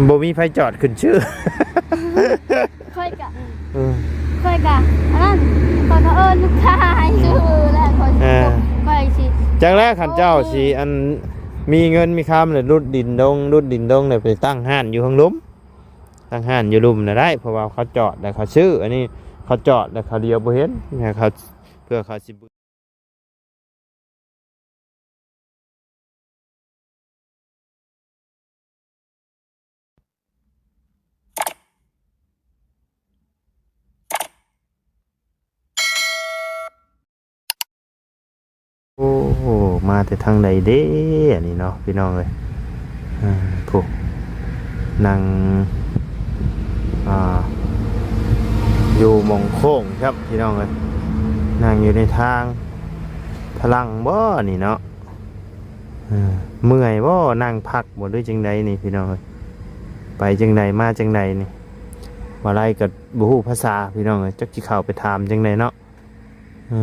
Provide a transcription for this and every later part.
ບໍ່ມີໃຜຈອດຂຶ້ນຊື່. ຂ້ອຍກະ ເອີ ຂ້ອຍກະ ອັນນັ້ນ ຂ້ອຍກະເອີ້ນລູກຄ້າໃຫ້ຊື່ແຫຼະ ຂ້ອຍ ເອີ ຂ້ອຍຊິ ຈັກແລ້ວ ຄັນເຈົ້າຊິ ເອີ ອັນ ມີເງິນມີຄຳແລ້ວ ຫຼຸດດິນດົງ ຫຼຸດດິນດົງແລ້ວໄປຕັ້ງຮ້ານຢູ່ເທິງລຸ່ມ ຕັ້ງຮ້ານຢູ່ລຸ່ມນະໄດ້ ເພາະວ່າເຂົາຈອດແລ້ວເຂົາຊື້ ອັນນີ້ເຂົາຈອດແລ້ວເຂົາຫຼຽວບໍ່ເຫັນ ເຂົາ ເພື່ອເຂົາຊິ ໂອ້ ມາແຕ່ທາງໃດເດ້ ອັນນີ້ເນາະ ພີ່ນ້ອງເອີຍ. ເອີ ຜູ້ ນັ່ງ ອ່າ ຢູ່ໝ່ອງໂຄ້ງຄັບ ພີ່ນ້ອງເອີຍ ນັ່ງຢູ່ໃນທາງ ພະລັງບໍ່ນີ້ເນາະ. ເອີ ເມື່ອຍບໍ່ ນັ່ງພັກບໍ່ ຫຼືຈັ່ງໃດນີ້ ພີ່ນ້ອງເອີຍ ໄປຈັ່ງໃດ ມາຈັ່ງໃດນີ້. ວ່າໄລກໍບໍ່ຮູ້ພາສາ ພີ່ນ້ອງເອີຍ ຈັກຊິເຂົ້າໄປຖາມຈັ່ງໃດເນາະ. ເອີ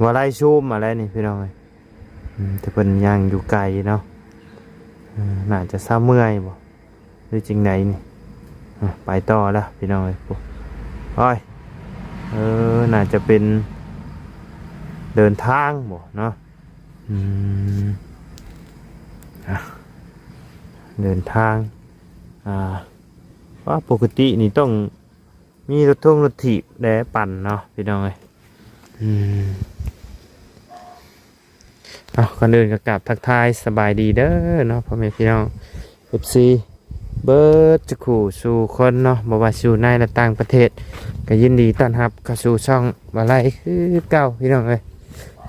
ວ່າໄລຊູມມາແລ້ວນີ້ ພີ່ນ້ອງເອີຍ. ອືມ ແຕ່ເພິ່ນຍ່າງຢູ່ໄກເນາະ. ເອີ ໜ້າຈະຊາວເມື່ອຍບໍ່ ຫຼືຈັ່ງໃດນີ້. ອ່ະ ໄປຕໍ່ແລ້ວ ພີ່ນ້ອງເອີຍ. ໂອ້ຍ ເອີ ໜ້າຈະເປັນເດີນທາງບໍ່ເນາະ. ອືມ ອ່ະ ເດີນທາງ ອ່າ ວ່າປົກກະຕິນີ້ຕ້ອງ ມີລົດທົງລົດຖີບແດ່ປັ່ນເນາະ ພີ່ນ້ອງເອີຍ. ອືມ ເອົາ ກ່ອນອື່ນກໍກາບທັກທາຍສະບາຍດີເດີເນາະ ພໍ່ແມ່ພີ່ນ້ອງ ເອັຟຊີ ເບິດສູ່ຄູ່ສູ່ຄົນເນາະ ບໍ່ວ່າຊິຢູ່ໃນ ແລະ ຕ່າງປະເທດ ກໍຍິນດີຕ້ອນຮັບເຂົ້າສູ່ຊ່ອງບ່າວໄລຄືເກົ່າ ພີ່ນ້ອງເອີຍ.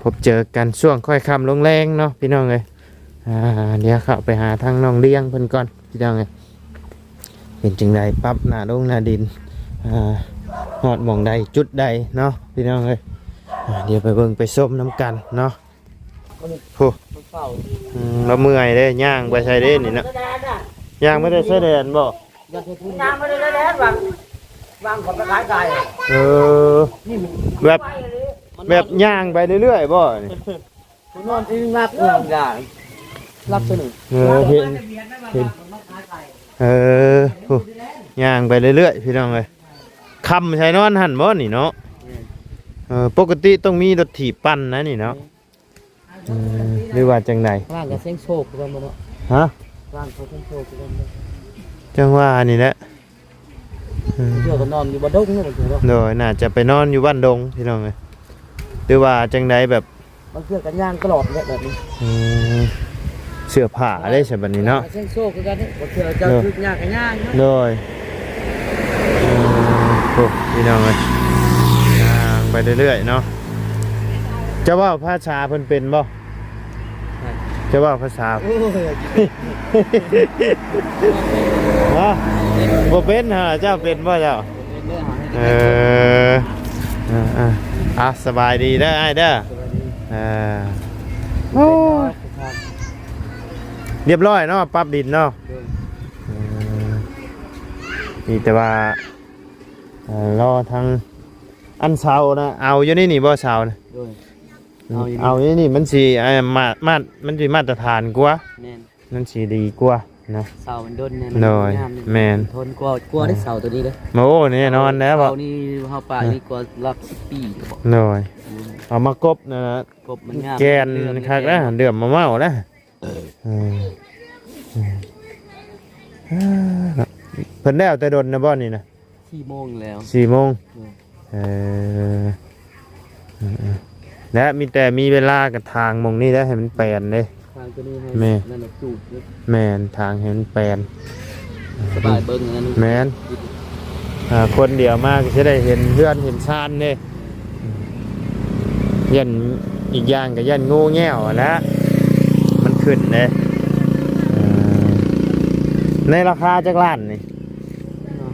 ພົບເຈີກັນຊ່ວງຄ່ອຍຄ່ຳລົງແລງເນາະ ພີ່ນ້ອງເອີຍ. ອ່າ ດຽວເຂົ້າໄປຫາທາງນ້ອງລຽງເພິ່ນກ່ອນ ພີ່ນ້ອງເອີຍ. ເປັນຈັ່ງໃດ ປັບໜ້າລົງໜ້າດິນ ອ່າ ຮອດໝ່ອງໃດຈຸດໃດເນາະ ພີ່ນ້ອງເອີຍ. ອ່າ ດຽວໄປເບິ່ງໄປຊົມນຳກັນເນາະ. ໂອ້ ອືມ ລາວເມື່ອຍເດ້ ຍ່າງໄປໃສເດ້ນີ້ເນາະ ຍ່າງໄປແຕ່ຊາຍແດນບໍ່? ຍ່າງໄປແຕ່ຊາຍແດນ ວາງ ວາງຂອງໄປຂາຍໄກ. ເອີ ແບບ ແບບຍ່າງໄປເລື້ອຍໆບໍ່ນີ້? ນອນທີ່ຮັບນອນຢາ ຮັບຊະໜຶ່ງ ເອີ ເຫັນ ເຫັນ ເອີ ໂອ້ ຍ່າງໄປເລື້ອຍໆ ພີ່ນ້ອງເອີຍ. ຄ່ຳໃສ່ນອນຫັ້ນບໍ່ນີ້ເນາະ? ແມ່ນ ເອີ ປົກກະຕິຕ້ອງມີລົດຖີບປັ່ນນະນີ້ເນາະ. ແມ່ນ ເອີ ຫຼືວ່າຈັ່ງໃດ? ວາງກໍເສັງໂຊກຄືກັນບໍ່ເນາະ? ຮະ? ວາງກໍເສັງໂຊກຄືກັນບໍ່? ຈັ່ງວ່ານີ້ແຫຼະ. ອືມ ບາງເທື່ອກໍນອນຢູ່ບ້ານດົງນີ້ ບາງເທື່ອເນາະ. ໂດຍ ໜ້າຈະໄປນອນຢູ່ບ້ານດົງ ພີ່ນ້ອງເອີຍ ຫຼືວ່າຈັ່ງໃດ ແບບ ບາງເທື່ອກໍຍ່າງຕະຫຼອດແຫຼະແບບນີ້. ອືມ ເສື້ອຜ້າເດ້ ອືມ ໃສ່ບັດນີ້ເນາະ ເສັງໂຊກຄືກັນນີ້ ບາງເທື່ອເຈົ້າ ໂດຍ ຖືກຍ່າງກໍຍ່າງເນາະ. ໂດຍ ອືມ ໂອ້ ພີ່ນ້ອງເອີຍ ຍ່າງໄປເລື້ອຍໆເນາະ. ເຈົ້າເວົ້າພາສາເພິ່ນເປັນບໍ່? ເຈົ້າເວົ້າພາສາ ໂອ້ຍ ຮະ? ບໍ່ເປັນຫາ ເຈົ້າເປັນບໍ່ເຈົ້າ? ເອີ ເອີ ເອີ ອ່ະ ສະບາຍດີເດີອ້າຍເດີ ສະບາຍດີ ເອີ ໂອ້ຍ ຮຽບຮ້ອຍເນາະ ປັບດິນເນາະ ໂດຍ ເອີ ມີແຕ່ວ່າ ເອີ ລໍທາງ ອັນເສົານະ ເອົາຢູ່ໃນນີ້ບໍ່ ເສົານະ? ໂດຍ ອືມ ເອົາຢູ່ໃນນີ້ມັນຊິ ເອີ ມາດ ມາດ ມັນຊິມາດຕະຖານກວ່າ ແມ່ນ ມັນຊິດີກວ່ານະ ເສົາມັນດົນແນ່ ມັນ ໂດຍ ງາມແນ່ ແມ່ນ ມັນທົນກວ່າ ກວ່າເດ້ ອ່າ ເສົາຕົວນີ້ເດ້. ໂອ້ ແນ່ນອນແລ້ວ ເສົານີ້ເຮົາປະ ອ່າ ນີ້ກວ່າຫຼັກສິບປີ ໂດຍ ອືມ ເອົາມາກົບນະ ກົບມັນງາມ ແກ່ນ ເຫຼື້ອມ ຄັກນະ ເຫຼື້ອມມາເມົານະ. ເອີ ເອີ ເອີ ເພິ່ນແລ້ວແຕ່ດົນນະບໍ່ນີ້ນະ? ສີ່ໂມງແລ້ວ ສີ່ໂມງ ເອີ ເອີ ເອີ ແລະ ມີແຕ່ມີເວລາກະຖາງໝ່ອງນີ້ແຫຼະ ໃຫ້ມັນແປນເດ້ ຖາງຕົວນີ້ໃຫ້ ແມ່ນ ນັ້ນນະ ຈູດເດ້ ແມ່ນ ຖາງໃຫ້ມັນແປນ ສະບາຍເບິ່ງອັນນັ້ນ ແມ່ນ ອ່າ ຄົນດຽວມາກໍຊິໄດ້ເຫັນເຮືອນເຫັນຊານເດ້. ຢ້ານ ອີກຢ່າງກໍຢ້ານງູແງວຫັ້ນແຫຼະ ມັນຂຶ້ນເດ້. ເອີ ໃນລາຄາຈັກລ້ານນີ້?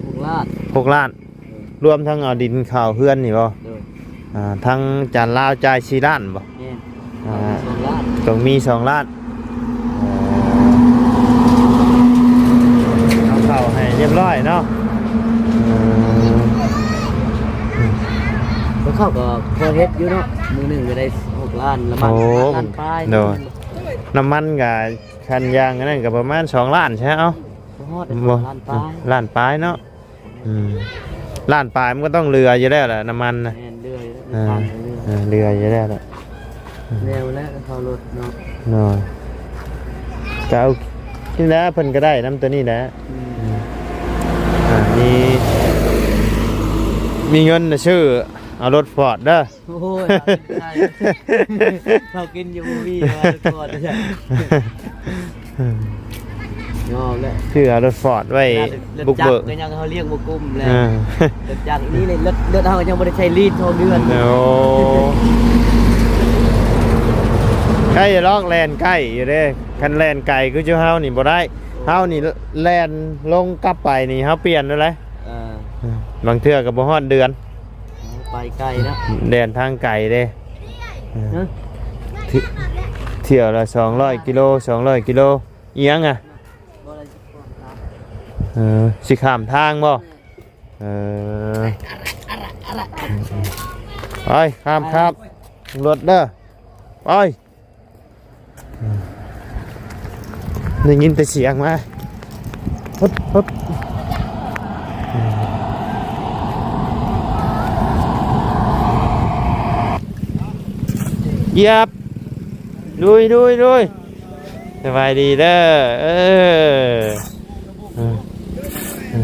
ຫົກລ້ານ ຫົກລ້ານ ໂດຍ ລວມທັງເອົາດິນເຂົ້າເຮືອນນີ້ບໍ່? ໂດຍ ອ່າ ທາງຈານລາວຈ່າຍສີ່ລ້ານບໍ່? ແມ່ນ ອ່າ ຕ້ອງມີສອງລ້ານ ຕ້ອງມີສອງລ້ານ. ເອີ ເອົາເຂົ້າໃຫ້ຮຽບຮ້ອຍເນາະ. ເອີ ເຂົ້າກໍພໍເຮັດຢູ່ເນາະ ມື້ໜຶ່ງກໍໄດ້ຫົກລ້ານ ລະມັນ ໂອ້ ລ້ານປາຍ ໂດຍ ນ້ຳມັນກໍ ຄັນຢ່າງອັນນັ້ນກໍປະມານສອງລ້ານ ໃຊ່ເອົາ ບໍ່ຮອດ ບໍ່ ລ້ານປາຍ ລ້ານປາຍເນາະ. ອືມ ລ້ານປາຍມັນກໍຕ້ອງເຫຼືອຢູ່ແລ້ວແຫຼະ ນ້ຳມັນນະ. ແມ່ນ ເຫຼືອຢູ່ແລ້ວ ເອີ ມີທາງເຫຼືອ ເອີ ເຫຼືອຢູ່ແລ້ວແຫຼະ ແນວແລ້ວເຂົາລົດເນາະ ເນາະ. ກໍເອົານີ້ແຫຼະ ເພິ່ນກໍໄດ້ນຳຕົວນີ້ແຫຼະ. ອືມ ອືມ ອ່າ ມີ ມີເງິນນະ ຊື້ເອົາລົດຟອດເດີ. ໂອ້ຍ ເຮົາກິນຢູ່ບໍ່ມີວ່າກ່ອນ ຍອມແລ້ວ ຄືເອົາລົດຟອດໄວ້ບຸກເບີກ ລົດຈັກກໍຍັງເຮົາລ້ຽງບໍ່ກຸ້ມແລ້ວ. ເອີ ລົດຈັກນີ້ເລີຍ ລົດ ລົດເຮົາຍັງບໍ່ໄດ້ໃຊ້ລີດສອງເດືອນ. ໂອ້ ໃກ້ລອກແລ່ນໃກ້ຢູ່ເດ້ ຄັນແລ່ນໄກຄືຈຸເຮົານີ້ບໍ່ໄດ້. ເຮົານີ້ແລ່ນລົງກັບໄປນີ້ເຮົາປ່ຽນເລີຍແຫຼະ. ເອີ ບາງເທື່ອກໍບໍ່ຮອດເດືອນ. ໄປໄກເນາະ ແລ່ນທາງໄກເດ້. ຮະ ທີ່ ຖ້ຽວລະສອງຮ້ອຍກິໂລ ສອງຮ້ອຍກິໂລ. ອີ່ຫຍັງອະ? ເອີ ຊິຂ້າມທາງບໍ່? ເອີ ໄປ ຂ້າມ ຂ້າມລົດເດີ ໄປ. ໄດ້ຍິນແຕ່ສຽງມາ ຮຶບ ຮຶບ ຢຽບ ລຸຍ ລຸຍ ລຸຍ. ສະບາຍດີເດີ ເອີ ເອີ ເອີ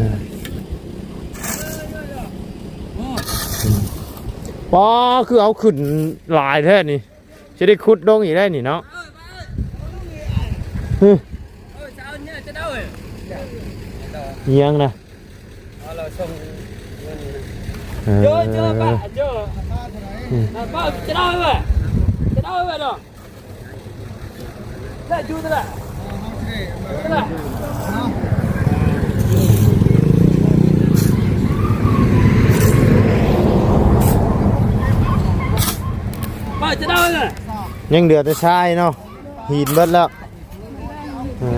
ປາ ຄືເອົາຂຶ້ນຫຼາຍແທ້ນີ້. ຊິໄດ້ຂຸດລົງອີກໄດ້ນີ້ເນາະ. ຫຶ ອີ່ຫຍັງນະ? ເອີ ຍັງເຫຼືອແຕ່ຊາຍເນາະ ຫີນເບິດແລ້ວ. ເອີ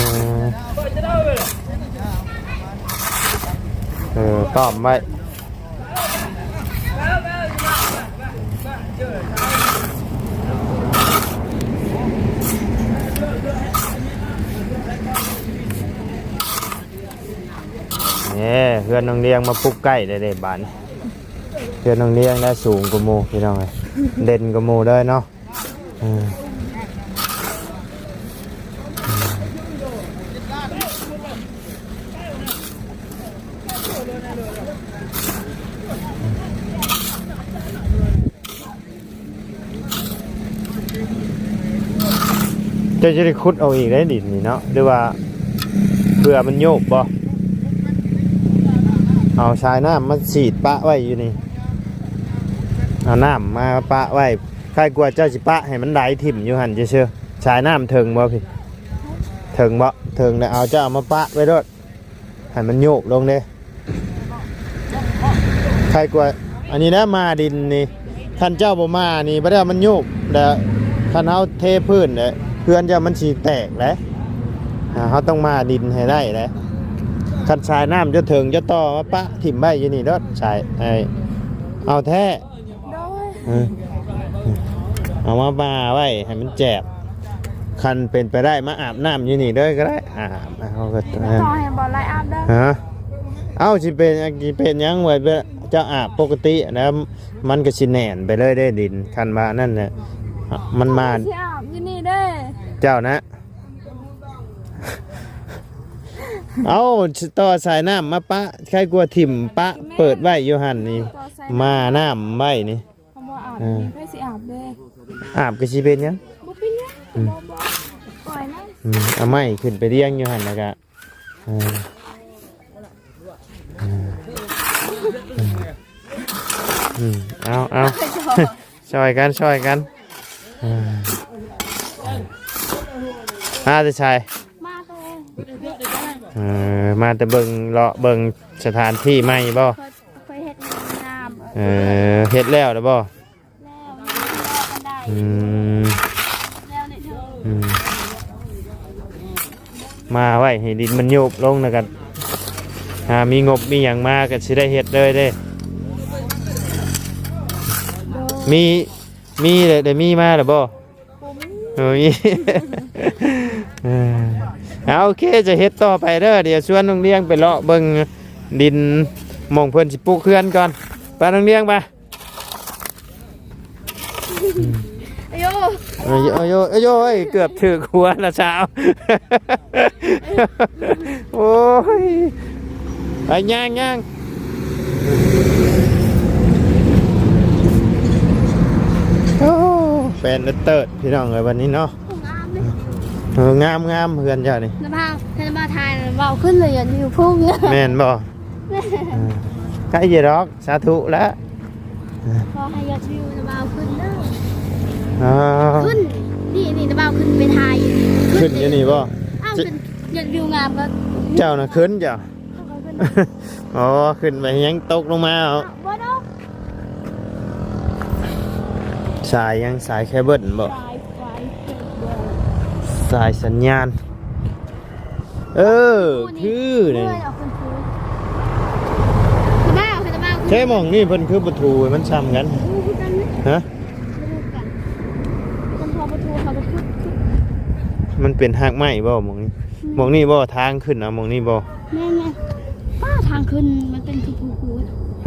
ເອີ ຕ້ອມໄວ້. ນີ້ ເຮືອນນ້ອງລຽງມາປຸກໃກ້ໄດ້ເດ້ບາດນີ້. ເຮືອນນ້ອງລຽງໄດ້ສູງກວ່າໝູ່ພີ່ນ້ອງເອີຍ ເດັ່ນກວ່າໝູ່ເລີຍເນາະ. ເອີ ເຈົ້າຈະໄດ້ຂຸດເອົາອີກໄດ້ດິນນີ້ເນາະ ຫຼືວ່າເພື່ອມັນໂຍກບໍ່? ເອົາສາຍນ້ຳມາສີດປະໄວ້ຢູ່ນີ້ ເອົານ້ຳມາປະໄວ້. ຄາຍກວ່າເຈົ້າຊິປະໃຫ້ມັນໄຫຼຖິ້ມຢູ່ຫັ້ນຊື່ໆ. ສາຍນ້ຳເຖິງບໍ່ພີ້? ເຖິງບໍ່? ເຖິງແລ້ວເອົາ ເຈົ້າເອົາມາປະໄວ້ໂລດ ໃຫ້ມັນໂຍກລົງເດ້. ຄາຍກວ່າ ອັນນີ້ນະ ມາດິນນີ້ ຄັນເຈົ້າບໍ່ມານີ້ ບັດເອົາມັນໂຍກ ແລ້ວຄັນເຮົາເທພື້ນແລ້ວ ເຮືອນເຈົ້າມັນຊິແຕກເດ້. ອ່າ ເຮົາຕ້ອງມາດິນໃຫ້ໄດ້ເດ້. ຄັນສາຍນ້ຳຈະເຖິງ ເຈົ້າຕໍ່ມາປະຖິ້ມໄວ້ຢູ່ນີ້ໂລດ ສາຍ ເອົາແທ້. ໂດຍ ເອີ ເອົາມາປະໄວ້ໃຫ້ມັນແຈບ. ຄັນເປັນໄປໄດ້ມາອາບນ້ຳຢູ່ນີ້ເດີກໍໄດ້. ອາບ ເຮົາກໍ ເອີ ຕໍ່ໃຫ້ບໍ່ໄລ່ອາບເດີ. ຮະ? ເອົ້າ ຊິເປັນ ຊິເປັນຫຍັງ? ວ່າເຈົ້າອາບປົກກະຕິແລ້ວ ມັນກໍຊິແໜ້ນໄປເລີຍເດ້ດິນ. ຄັນວ່ານັ້ນນະ ມັນມາ ຊິອາບຢູ່ນີ້ເດ້ ເຈົ້ານະ. ເອົ້າ ຕໍ່ສາຍນ້ຳມາປະ ໃຄກວ່າຖິ້ມປະເປີດໄວ້ຢູ່ຫັ້ນນີ້ ມານ້ຳໄວ້ນີ້. ຄຳວ່າອາບ ເອີ ນີ້ໃຜຊິອາບເດ້? ອາບກໍຊິເປັນຫຍັງ? ບໍ່ເປັນຫຍັງ. ອືມ ບໍ່ ບໍ່ ປ່ອຍນະ. ອືມ ເອົາໄມ້ຂຶ້ນໄປລຽງຢູ່ຫັ້ນ ແລ້ວກະ ເອີ ເອີ ເອີ ເອົາ ເອົາ ຊ່ອຍກັນ ຊ່ອຍກັນ. ເອີ ມາແຕ່ໃສ? ມາແຕ່ ເອີ ມາແຕ່ເບິ່ງ ເລາະເບິ່ງສະຖານທີ່ໃໝ່ບໍ່? ເຄີຍເຮັດງາມ. ເອີ ເຮັດແລ້ວແລ້ວບໍ່? ແລ້ວ ຍັງບໍ່ແລ້ວປານໃດ. ອືມ ແລ້ວນິດໜຶ່ງ. ອືມ ມາໄວ້ໃຫ້ດິນມັນໂຍບລົງ ແລ້ວກໍຖ້າມີງົບມີຫຍັງມາກໍຊິໄດ້ເຮັດເລີຍເດ້. ໂດຍ ມີ ມີແລ້ວ ໄດ້ມີມາແລ້ວບໍ່? ບໍ່ມີ ບໍ່ມີ. ເອີ ເອົາ ໂອເຄ ຈະເຮັດຕໍ່ໄປເດີ. ດຽວຊວນນ້ອງລຽງໄປເລາະເບິ່ງດິນ ໝ່ອງເພິ່ນຊິປຸກເຮືອນກ່ອນ. ໄປ ນ້ອງລຽງ ໄປ. ອາໂຍ ອາໂຍ ອາໂຍ ອາໂຍ ເອີຍ ເກືອບຖືກຫົວລະສາວ. ໂອ້ຍ ໄປ ຍ່າງໆ. ໂອ້ ແປນເຕີດ ພີ່ນ້ອງເອີຍ ບັດນີ້ເນາະ. ງາມເດ້. ເອີ ງາມໆ ເຮືອນເຈົ້ານີ້. ນະບ່າວ ນະບ່າວຖ່າຍ ເວົ້າຂຶ້ນເລີຍ ຍອດວິວພຸ່ງ. ແມ່ນບໍ່? ເອີ ໃກ້ຢູ່ດອກ ສາທຸລະ. ຂໍໃຫ້ຍອດວິວນະບ່າວຂຶ້ນເດີ. ອ່າ ຂຶ້ນ ນີ້ ນີ້ ນະບ່າວຂຶ້ນໄປຖ່າຍຢູ່ນີ້. ຂຶ້ນຢູ່ນີ້ບໍ່? ອ້າວ ຂຶ້ນ ຍອດວິວງາມກໍ ເຈົ້ານະຂຶ້ນ ເຈົ້າ. ເຂົາກໍຂຶ້ນ. ອໍ ຂຶ້ນໄປຍັງຕົກລົງມາເອົາ. ບໍ່ດອກ. ສາຍຫຍັງ? ສາຍເຄເບິນບໍ່? ສາຍ ສາຍເຄເບິນ ສາຍສັນຍານ. ເອີ ຄືນີ້ ຄືນີ້ ເອີ ເອົາຂຶ້ນຄື ຕະບ່າວ ຕະບ່າວ ແທ້ ໝ່ອງນີ້ເພິ່ນຄືບໍ່ຖູໃຫ້ມັນຊ່ຳກັນ? ໂອ້ ຄືກັນເດ້. ຮະ? ບໍ່ຮູ້ຄືກັນ. ຄັນເຮົາບໍ່ຖູ ເຮົາກໍຄື ຄື ມັນເປັນຮາກໄມ້ບໍ່ ໝ່ອງນີ້? ອືມ ໝ່ອງນີ້ບໍ່ ທາງຂຶ້ນ ເອົາ ໝ່ອງນີ້ບໍ່? ແມ່ນໆ. ປ້າ ທາງຂຶ້ນມັນເປັນຄືພູ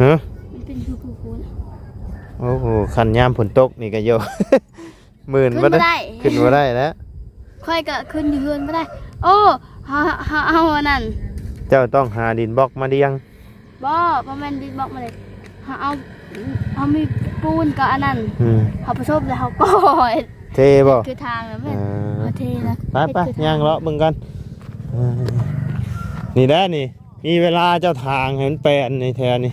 ໆ. ຮະ? ມັນເປັນຄືພູໆ. ໂອ້ໂຫ ຄັນຍາມຝົນຕົກນີ້ກໍໂຍ ມື່ນ ຂຶ້ນບໍ່ໄດ້ ບໍ່ໄດ້ ຂຶ້ນບໍ່ໄດ້ແລ້ວ. ຂ້ອຍກໍຂຶ້ນຢູ່ເຮືອນບໍ່ໄດ້. ໂອ້ ເຮົາ ເຮົາເອົາອັນນັ້ນ ເຈົ້າຕ້ອງຫາດິນບລັອກມາລຽງ. ບໍ່ ບໍ່ແມ່ນດິນບລັອກມາເລີຍ. ເຮົາເອົາ ເຮົາມີປູນກັບອັນນັ້ນ. ອືມ ເຮົາປະສົມແລ້ວເຮົາກໍເທບໍ່? ຄືທາງນັ້ນແມ່ນ. ເອີ ເຮົາເທນະ. ໄປໆ ຍ່າງເລາະເບິ່ງກ່ອນ. ເອີ ນີ້ແຫຼະນີ້. ມີເວລາເຈົ້າຖາງໃຫ້ມັນແປນໃນແຖວນີ້.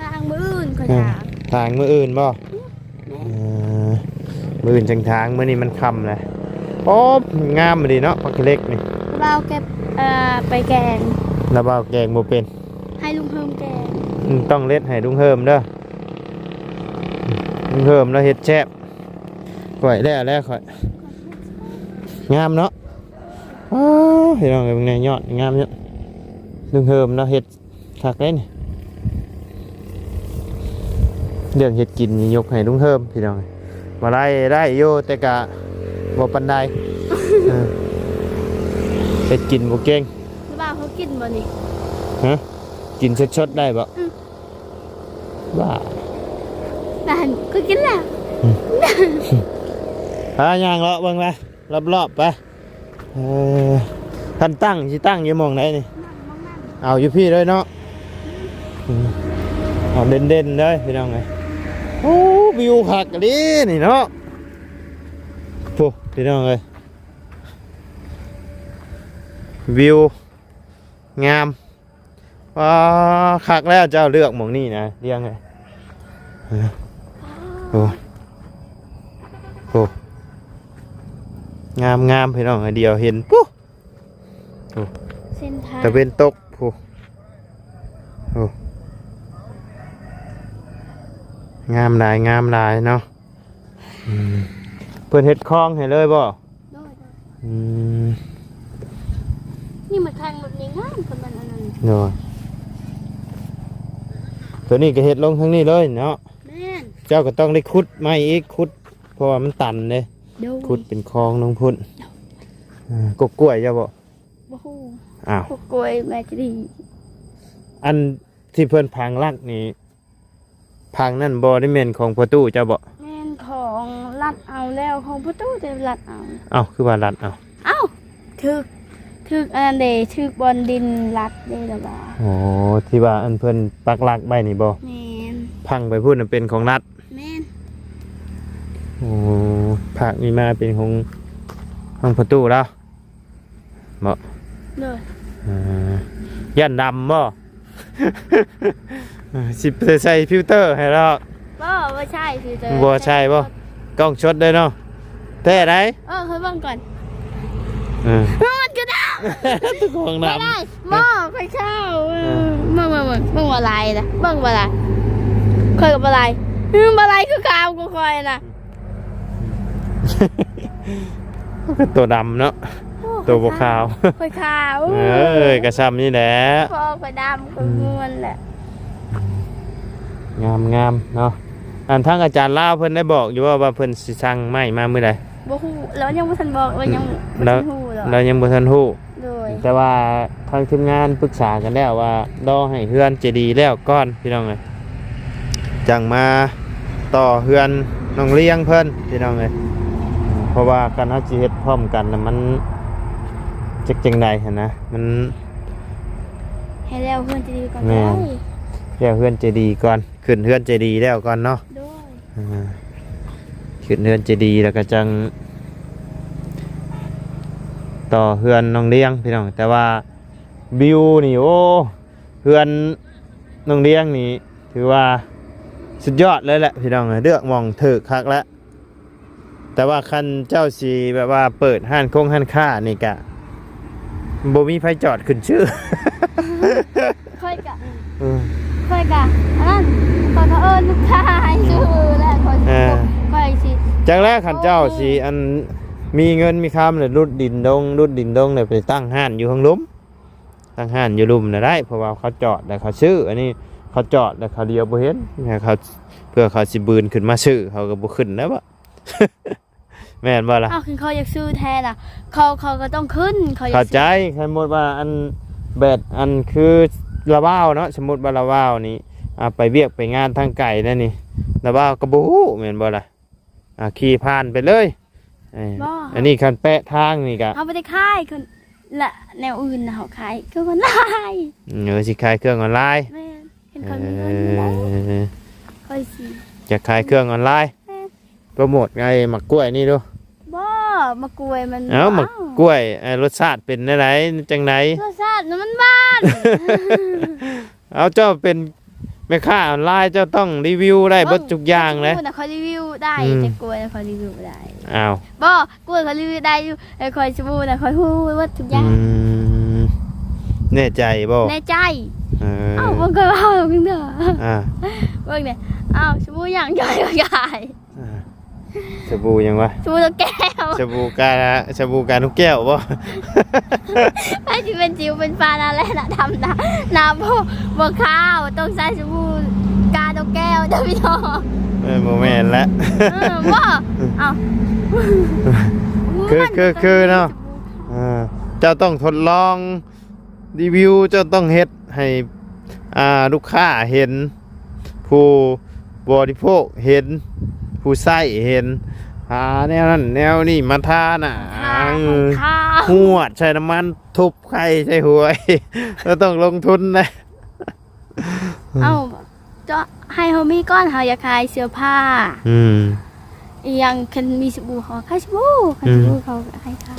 ທາງມື້ອື່ນຂ້ອຍ ເອີ ຖາງ ຖາງມື້ອື່ນບໍ່? ແມ່ນ. ເອີ ມື້ອື່ນຈັ່ງຖາງ ມື້ນີ້ມັນຄ່ຳແລ້ວ. ໂອ້ ງາມອີ່ຫຼີເນາະ ຜັກຂີ້ເຫຼັກນີ້. ລາວເກັບ ເອີ ໄປແກງ. ລາວເອົາແກງບໍ່ເປັນ. ໃຫ້ລຸງເຮີມແກງ. ອືມ ຕ້ອງເລັດໃຫ້ລຸງເຮີມເດີ. ລຸງເຮີມລາວເຮັດແຊບ. ຂ້ອຍແລ້ວແລ້ວຂ້ອຍ. ງາມເນາະ. ອ້າວ ພີ່ນ້ອງເອີຍ ເບິ່ງແດ່ ຍອດງາມເນາະ. ລຸງເຮີມລາວເຮັດຄັກເດ້ນີ້. ເລື່ອງເຮັດກິນນີ້ຍົກໃຫ້ລຸງເຮີມ ພີ່ນ້ອງເອີຍ. ບໍ່ໄດ້ ໄດ້ຢູ່ ແຕ່ກະບໍ່ປານໃດ. ເອີ ເຮັດກິນບໍ່ເກັ່ງ. ລະບ່າວເຮົາກິນບໍ່ນີ້? ຮະ? ກິນສົດໆ ໄດ້ບໍ່? ອືມ ວ່າ ນັ້ນ ຂ້ອຍກິນແລ້ວ. ອືມ ພາຍ່າງເລາະເບິ່ງລະ ລອບໆ ໄປ. ເອີ ຄັນຕັ້ງ ຊິຕັ້ງຢູ່ໝ່ອງໃດນີ້? ເອົາຢູ່ພີ້ເລີຍເນາະ. ອືມ ເອົາເດັ່ນໆ ເລີຍ ພີ່ນ້ອງເອີຍ. ໂອ້ ວິວຄັກອີ່ຫຼີນີ້ເນາະ. ໂອ້ ພີ່ນ້ອງເອີຍ ວິວງາມ. ວ້າ ຄັກແລ້ວ ເຈົ້າເລືອກໝ່ອງນີ້ນະ ລຽງເອີຍ. ໂອ້ ໂອ້ ງາມໆ ພີ່ນ້ອງ ດຽວເຫັນ ປູ້ ໂອ້ ເສັ້ນທາງຕາເວັນຕົກ ປູ້ ໂອ້ ງາມຫຼາຍ ງາມຫຼາຍເນາະ. ອືມ ເພິ່ນເຮັດຄອງໃຫ້ເລີຍບໍ່? ໂດຍ ໂດຍ. ອືມ ນີ້ມັນແຂ່ງລົດນີ້ງາມ ຄັນແມ່ນອັນນັ້ນ. ໂດຍ ໂຕນີ້ກໍເຮັດລົງທາງນີ້ເລີຍເນາະ. ແມ່ນ ເຈົ້າກໍຕ້ອງໄດ້ຂຸດໃໝ່ອີກ ຂຸດ ເພາະວ່າມັນຕັນເດ້. ໂດຍ ຂຸດເປັນຄອງລົງພຸ້ນ. ໂດຍ ເອີ ກົກກ້ວຍເຈົ້າບໍ່? ບໍ່ຮູ້. ອ້າວ ກົກກ້ວຍແມ່ຈະດີ. ອັນທີ່ເພິ່ນຝັງຫຼັກນີ້ ຜັງນັ້ນບໍ່ໄດ້ແມ່ນຂອງພໍ່ຕູ້ເຈົ້າບໍ? ແມ່ນຂອງລັດເອົາແລ້ວ ຂອງພໍ່ຕູ້ແຕ່ລັດເອົາ. ເອົ້າ ຄືວ່າລັດເອົາ? ເອົ້າ ຖືກ ຖືກອັນນັ້ນເດ້ ຖືກບ່ອນດິນລັດເດ້ລະວ່າ. ອໍ ທີ່ວ່າອັນເພິ່ນປັກຫຼັກໄວ້ນີ້ບໍ? ແມ່ນ ພັງໄປພຸ້ນນະເປັນຂອງລັດ. ແມ່ນ. ໂອ້ ພາກນີ້ມາເປັນຂອງ ຂອງພໍ່ຕູ້ລາວ. ບໍ່? ໂດຍ. ອ່າ ຢ້ານດຳບໍ່? ຊິໄປໃສ່ຟິວເຕີໃຫ້ລາວ. ບໍ່ ບໍ່ໃຊ້ຟິວເຕີ. ບໍ່ໃຊ້ບໍ່? ກ້ອງສົດເດ້ເນາະ. ແທ້ໃດ? ເອີ ຂ້ອຍເບິ່ງກ່ອນ. ເອີ ມັນກໍດຳ. ຕົກຂອງດຳ. ບໍ່ ຂ້ອຍເຊົາ. ເອີ ເອີ ເບິ່ງ ເບິ່ງ ເບິ່ງ ເບິ່ງວ່າລາຍນະ ເບິ່ງວ່າລາຍ. ຂ້ອຍກໍບໍ່ລາຍ. ອືມ ບໍ່ລາຍຄືຂາວກວ່າຂ້ອຍນະ. ໂຕດຳເນາະ. ໂອ້ ໂຕບໍ່ຂາວ ຂ້ອຍຂາວ. ເອີຍ ກະຊ່ຳນີ້ແຫຼະ ພໍຂ້ອຍດຳ ຂ້ອຍ ອືມ ມ່ວນແຫຼະ. ງາມໆ ເນາະ. ອັນທາງອາຈານລາວເພິ່ນໄດ້ບອກຢູ່ບໍ່ ວ່າເພິ່ນຊິສັ່ງໄມ້ມາມື້ໃດ? ບໍ່ຮູ້ ລາວຍັງບໍ່ທັນບອກ ລາວຍັງບໍ່ທັນຮູ້ດອກ ລາວຍັງບໍ່ທັນຮູ້. ໂດຍ ແຕ່ວ່າທາງທີມງານປຶກສາກັນແລ້ວວ່າ ລໍໃຫ້ເຮືອນເຈດີແລ້ວກ່ອນ ພີ່ນ້ອງເອີຍ ຈັ່ງມາຕໍ່ເຮືອນນ້ອງລຽງເພິ່ນ ພີ່ນ້ອງເອີຍ. ເພາະວ່າຄັນເຮົາຊິເຮັດພ້ອມກັນນະ ມັນຈັກຈັ່ງໃດຫັ້ນນະ ມັນ ໃຫ້ແລ້ວເຮືອນເຈດີກ່ອນ ແມ່ນ ກໍໄດ້ ແລ້ວເຮືອນເຈດີກ່ອນ ຂຶ້ນເຮືອນເຈດີແລ້ວກ່ອນເນາະ. ໂດຍ ອ່າ ຂຶ້ນເຮືອນເຈດີແລ້ວກໍຈັ່ງຕໍ່ເຮືອນນ້ອງລຽງ ພີ່ນ້ອງ. ແຕ່ວ່າວິວນີ້ ໂອ້ ເຮືອນນ້ອງລຽງນີ້ຖືວ່າສຸດຍອດເລີຍແຫຼະ ພີ່ນ້ອງ. ເລືອກໝ່ອງຖືກຄັກແລ້ວ. ແຕ່ວ່າຄັນເຈົ້າຊິແບບວ່າເປີດຮ້ານຄົງຮ້ານຄ້ານີ້ກະບໍ່ມີໃຜຈອດຂຶ້ນຊື່. ຂ້ອຍກະ ເອີ ຂ້ອຍກະ ອັນນັ້ນ ຂ້ອຍກະເອີ້ນລູກຄ້າໃຫ້ຊື່ແຫຼະ ຂ້ອຍ ເອີ ຂ້ອຍຊິ ຈັກແລ້ວ ຄັນເຈົ້າຊິອັນມີເງິນມີຄຳແລ້ວຫຼຸດດິນລົງ ຫຼຸດດິນລົງແລ້ວໄປຕັ້ງຮ້ານຢູ່ເທິງລຸ່ມ ຕັ້ງຮ້ານຢູ່ລຸ່ມນະໄດ້ ເພາະວ່າເຂົາຈອດແລ້ວເຂົາຊື້. ອັນນີ້ເຂົາຈອດແລ້ວເຂົາຫຼຽວບໍ່ເຫັນ ເຂົາ ເພື່ອເຂົາຊິບືນຂຶ້ນມາຊື້ ເຂົາກໍບໍ່ຂຶ້ນແລ້ວບໍ. ແມ່ນບໍ່ລະ? ອ້າວ ຄືເຂົາຢາກຊື້ແທ້ນະ ເຂົາ ເຂົາກໍຕ້ອງຂຶ້ນ ເຂົາຢາກ ເຂົ້າໃຈ. ສົມມຸດວ່າອັນ ແບບອັນຄືລາວາວເນາະ ສົມມຸດວ່າລາວາວນີ້ ອ່າ ໄປວຽກໄປງານທາງໄກແລ້ວນີ້ ລາວາວກໍບໍ່ຮູ້ ແມ່ນບໍ່ລະ? ອ່າ ຂີ່ຜ່ານໄປເລີຍ. ເອີ ບໍ່ ອັນນີ້ຄັນແປະທາງນີ້ກະ ເຮົາບໍ່ໄດ້ຂາຍ ຄືລະແນວອື່ນນະ ເຮົາຂາຍເຄື່ອງອອນລາຍ. ເອີ ຊິຂາຍເຄື່ອງອອນລາຍ. ແມ່ນ ເຫັນເຂົາມີເງິນຢູ່ແລ້ວ ເອີ ຂ້ອຍຊິ ຈະຂາຍເຄື່ອງອອນລາຍ. ແມ່ນ ໂປຣໂມດໄອ້ໝາກກ້ວຍນີ້ດູ. ບໍ່ ໝາກກ້ວຍມັນ ເອົ້າ ບໍ່ເອົາ ໝາກກ້ວຍ ເອີ ລົດຊາດເປັນແນວໃດ ຈັ່ງໃດ? ລົດຊາດນະມັນຫວານ. ເອົາ ເຈົ້າເປັນແມ່ຄ້າອອນລາຍ ເຈົ້າຕ້ອງຣີວິວໄດ້ເບິດທຸກຢ່າງເລີຍ. ບໍ່ ໝາກຊະພູນະຂ້ອຍຣີວິວໄດ້ ອືມ ແຕ່ກ້ວຍນະຂ້ອຍຣີວິວບໍ່ໄດ້. ອ້າວ ບໍ່ ກ້ວຍຂ້ອຍຣີວິວໄດ້ຢູ່ ແຕ່ຂ້ອຍສະບູນະຂ້ອຍຮູ້ເບິດທຸກຢ່າງ. ອືມ ແນ່ໃຈບໍ່? ແນ່ໃຈ. ເອີ ເອົ້າ ເບິ່ງຂ້ອຍເວົ້າເບິ່ງເດີ. ອ່າ ເບິ່ງເດີ. ເອົ້າ ສະບູຫຍັງ? ຂ້ອຍຂາຍ ອ່າ ສະບູຫຍັງວະ? ສະບູນກແກ້ວ ສະບູກາ ສະບູການກແກ້ວບໍ່? ໃຜຊິເປັນສິວເປັນຟ້ານະແລະນະດຳນະ ນະບໍ່ ບໍ່ຂາວ ຕ້ອງໃຊ້ສະບູການກແກ້ວເດີພີ່ນ້ອງ. ເອີ ບໍ່ແມ່ນແຫຼະ. ເອີ ບໍ່ ເອົ້າ ຄື ຄື ຄືເນາະ. ເອີ ເຈົ້າຕ້ອງທົດລອງ ຣີວິວ ເຈົ້າຕ້ອງເຮັດໃຫ້ ອ່າ ລູກຄ້າເຫັນ ຜູ້ບໍລິໂພກເຫັນ ຜູ້ໃຊ້ເຫັນ ຫາແນວນັ້ນແນວນີ້ມາທາໜ້າ ທາຂອງຂ້າວ ຫວດໃສ່ນ້ຳມັນ ທຸບໄຂ່ໃສ່ຫວຍ ເຮົາຕ້ອງລົງທຶນນະ. ເອົ້າ ເຈາະໃຫ້ເຮົາມີກ່ອນ ເຮົາຢາກຂາຍເສື້ອຜ້າ ອືມ ອີ່ຫຍັງ ຄັນມີສະບູເຮົາຂາຍສະບູ ຂາຍສະບູ ອືມ ເຂົາຂາຍຜ້າ.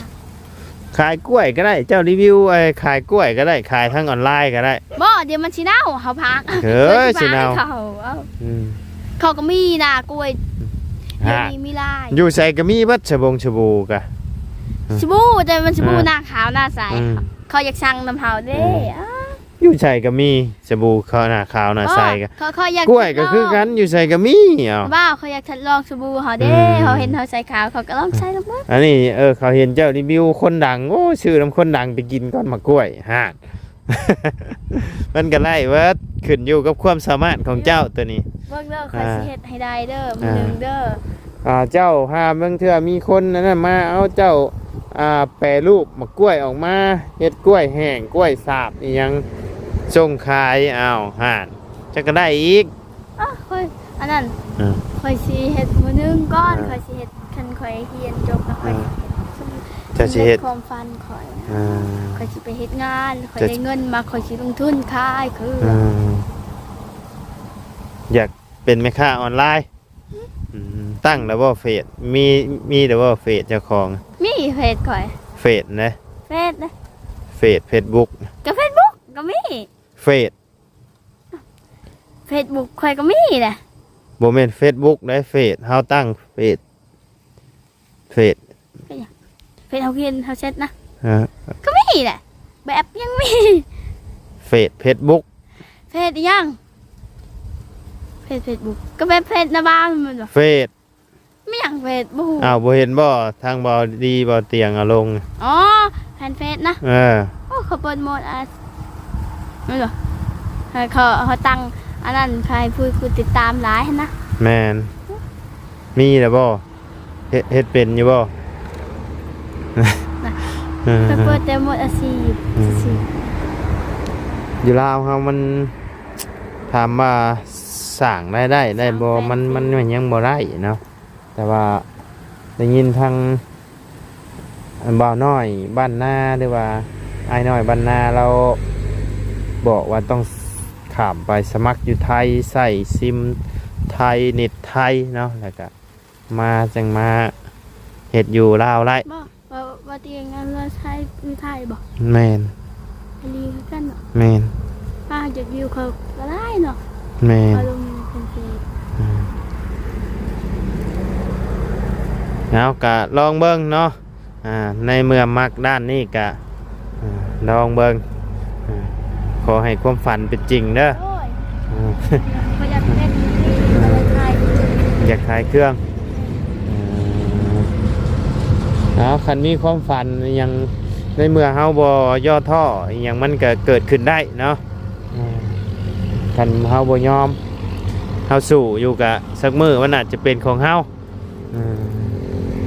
ຂາຍກ້ວຍກໍໄດ້ ເຈົ້າຣີວິວ ເອີ ຂາຍກ້ວຍກໍໄດ້ ຂາຍທາງອອນລາຍກໍໄດ້. ບໍ່ ດຽວມັນຊິເນົ່າ ເຮົາພັກ ເອີ ຊິເນົ່າ ເຮົາ ເອົ້າ ອືມ ເຂົາກໍມີນາກ້ວຍ ດຽວນີ້ມີຫຼາຍ ຢູ່ໃສກໍມີເບິດ ສະບົງສະບູກະ ສະບູ ແຕ່ມັນສະບູ ອ່າ ໜ້າຂາວໜ້າໃສ ອືມ ເຂົາຢາກສັ່ງນຳເຮົາເດ້ ອືມ ເອົ້າ ຢູ່ໃສກໍມີສະບູ ເຂົາໜ້າຂາວໜ້າໃສກະ ເຂົາ ເຂົາຢາກ ກ້ວຍກໍຄືກັນ ຢູ່ໃສກໍມີ. ເອົ້າ ວ້າວ ເຂົາຢາກທົດລອງສະບູເຮົາເດ້ ອືມ ເຂົາເຫັນເຮົາໃສ່ຂາວ ເຂົາກໍລອງໃສ່ລອງເບິ່ງ. ອັນນີ້ ເອີ ເຂົາເຫັນເຈົ້າຣີວິວຄົນດັງ ໂອ້ ຊື້ນຳຄົນດັງໄປກິນກ່ອນໝາກກ້ວຍ ຫາກ ມັນກໍໄດ້ເບິດ ຂຶ້ນຢູ່ກັບຄວາມສາມາດຂອງເຈົ້າ ໂຕນີ້ ເບິ່ງເດີ ຂ້ອຍ ອ່າ ຊິເຮັດໃຫ້ໄດ້ເດີ ມື້ໜຶ່ງເດີ. ອ່າ ເຈົ້າຫາບາງເທື່ອມີຄົນອັນນັ້ນມາເອົາເຈົ້າ ອ່າ ແປຮູບໝາກກ້ວຍອອກມາ ເຮັດກ້ວຍແຫ້ງ ກ້ວຍສາບອີ່ຫຍັງ ສົ່ງຂາຍ ອ້າວ ຫານ ຈັກກະໄດ້ອີກ. ເອີ ຂ້ອຍ ອັນນັ້ນ ເອີ ຂ້ອຍຊິເຮັດມື້ໜຶ່ງກ່ອນ ເອີ ຂ້ອຍຊິເຮັດ ຄັນຂ້ອຍຮຽນຈົບແລ້ວ ຂ້ອຍ ເອີ ຊິເຮັດ ເຈົ້າຊິເຮັດ ຄວາມຝັນຂ້ອຍ ເອີ ຂ້ອຍຊິໄປເຮັດງານ ຂ້ອຍ ເຈົ້າ ໄດ້ເງິນມາ ຂ້ອຍຊິລົງທຶນຂາຍເຄື່ອງ ເອີ ຢາກເປັນແມ່ຄ້າອອນລາຍ. ອືມ ຕັ້ງແລ້ວບໍ່ເຟສ? ມີ ມີແລ້ວບໍ່ເຟສເຈົ້າຂອງ? ມີເຟສຂ້ອຍ ເຟສນະ ເຟສນະ ເຟສ ເຟສບຸກ ກໍເຟສບຸກກໍມີ ເຟສ ເຟສບຸກຂ້ອຍກໍມີແຫຼະ. ບໍ່ແມ່ນເຟສບຸກໃດ ເຟສ ເຮົາຕັ້ງເຟສ ເຟສ ເປັນຫຍັງ? ເຟສເຮົາຂຽນ ເຮົາແຊັດນະ ເອີ ກໍມີແຫຼະ ແບບຍັງມີ ເຟສ ເຟສບຸກ ເຟສອີ່ຫຍັງ? ເຟສ ເຟສບຸກ ກໍແບບເຟສໜ້າບ້ານແມ່ນບໍ່? ເຟສ ມີຫຍັງເຟສ? ບໍ່ຮູ້. ອ້າວ ບໍ່ເຫັນບໍ່? ທາງເບົາດີເບົາຕຽງເອົາລົງ. ອໍ ແຟນເຟສນະ? ເອີ ໂອ້ ເຂົາເປີດໂໝດ ອາ ແມ່ນບໍ່? ເຂົາ ເຂົາຕັ້ງອັນນັ້ນ ໃຫ້ຜູ້ ຜູ້ຕິດຕາມຫຼາຍຫັ້ນນະ. ແມ່ນ. ມີແລ້ວບໍ່? ເຮັດ ເຮັດເປັນຢູ່ບໍ່? ນະ ເອີ ຂ້ອຍເປີດແຕ່ໝົດອາຊີບ ອືມ ຊື່ໆ. ຢູ່ລາວເຮົາມັນ ຖາມວ່າສ້າງລາຍໄດ້ໄດ້ບໍ່? ມັນ ມັນຍັງບໍ່ໄດ້ເນາະ. ແຕ່ວ່າໄດ້ຍິນທາງ ອັນ ບ່າວນ້ອຍບ້ານນາ ຫຼືວ່າອ້າຍນ້ອຍບ້ານນາ ລາວບອກວ່າຕ້ອງຂ້າມໄປສະໝັກຢູ່ໄທ ໃຊ້ຊິມໄທ ເນັດໄທເນາະ ແລ້ວກະມາ ຈັ່ງມາເຮັດຢູ່ລາວໄດ້. ບໍ່ ວ່າ ວ່າຕົວເອງອັນວ່າໃຊ້ຢູ່ໄທບໍ່? ແມ່ນ. ອີ່ຫຼີຄືກັນເນາະ. ແມ່ນ. ປ້າຢາກຢູ່ເຂົາກໍຫຼາຍເນາະ. ແມ່ນ. ເຂົາລົງເປັນເຂດ ອືມ ເອົາ ກະລອງເບິ່ງເນາະ. ອ່າ ໃນເມື່ອມັກດ້ານນີ້ກະ ອ່າ ລອງເບິ່ງ. ອ່າ ຂໍໃຫ້ຄວາມຝັນເປັນຈິງເດີ. ໂອ້ຍ ອ່າ ຂ້ອຍຢາກເປັນ ຂ້ອຍຢາກຂາຍ ຢາກຂາຍເຄື່ອງ. ເອີ ເອົາ ຄັນມີຄວາມຝັນອີ່ຫຍັງ ໃນເມື່ອເຮົາບໍ່ຍໍ້ທໍ້ອີ່ຫຍັງ ມັນກໍເກີດຂຶ້ນໄດ້ເນາະ. ເອີ ຄັນເຮົາບໍ່ຍອມ ເຮົາສູ້ຢູ່ ກະສັກມື້ມັນອາດຈະເປັນຂອງເຮົາ. ເອີ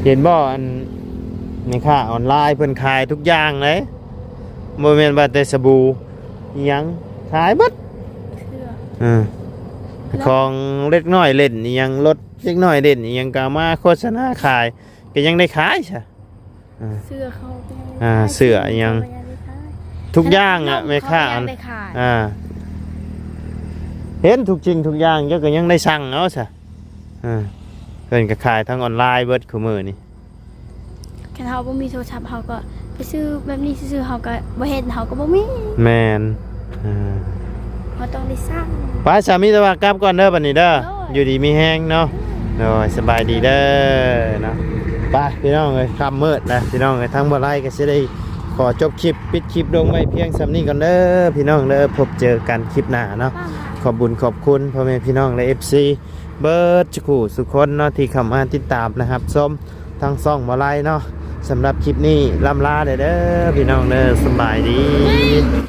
ເຫັນບໍ່ ອັນ ແມ່ຄ້າອອນລາຍເພິ່ນຂາຍທຸກຢ່າງເດ້ ບໍ່ແມ່ນວ່າແຕ່ສະບູ ອີ່ຫຍັງ ຂາຍເບິດ. ເອີ ຂອງເດັກນ້ອຍຫຼິ້ນອີ່ຫຍັງ ລົດເດັກນ້ອຍຫຼິ້ນອີ່ຫຍັງ ກໍເອົາມາໂຄສະນາຂາຍ ກໍຍັງໄດ້ຂາຍຊະ. ເອີ ເສື້ອເຂົາກໍຍັງ ອ່າ ໄດ້ຂາຍ ເສື້ອອີ່ຫຍັງ ກໍຍັງໄດ້ຂາຍ ທຸກຢ່າງອະ ແມ່ຄ້າ ອ່າ ເຫັນທຸກສິ່ງທຸກຢ່າງ ເຈົ້າກໍຍັງໄດ້ສັ່ງເອົາຊະ. ເອີ ເພິ່ນກໍຂາຍທາງອອນລາຍເບິດຄູ່ມື້ນີ້. ຄັນເຮົາບໍ່ມີໂທລະສັບ ເຮົາກໍໄປຊື້ແບບນີ້ຊື່ໆ ເຮົາກໍບໍ່ເຫັນ ເຮົາກໍບໍ່ມີ. ແມ່ນ. ເອີ ເຮົາຕ້ອງໄດ້ສັ່ງ. ໄປ ສາມີ ແຕ່ວ່າກັບກ່ອນເດີບັດນີ້ເດີ. ໂດຍ ຢູ່ດີມີແຮງເນາະ. ໂດຍ ສະບາຍດີເດີເນາະ. ໄປພີ່ນ້ອງເອີຍ ຄ່ຳມືດແລ້ວພີ່ນ້ອງເອີຍ. ທາງບໍ່ໄລກໍຊິໄດ້ຂໍຈົບຄລິບ ປິດຄລິບລົງໄວ້ພຽງສ່ຳນີ້ກ່ອນເດີພີ່ນ້ອງເດີ. ພົບເຈີກັນຄລິບໜ້າເນາະ. ຂອບບຸນຂອບຄຸນພໍ່ແມ່ພີ່ນ້ອງ ແລະ ເອັຟຊີ ເບິດສູ່ຄູ່ສູ່ຄົນເນາະ ທີ່ເຂົ້າມາຕິດຕາມ ແລະ ຮັບຊົມທາງຊ່ອງບໍ່ໄລເນາະ. ສຳລັບຄລິບນີ້ລ່ຳລາແດ່ເດີພີ່ນ້ອງເດີ. ສະບາຍດີ.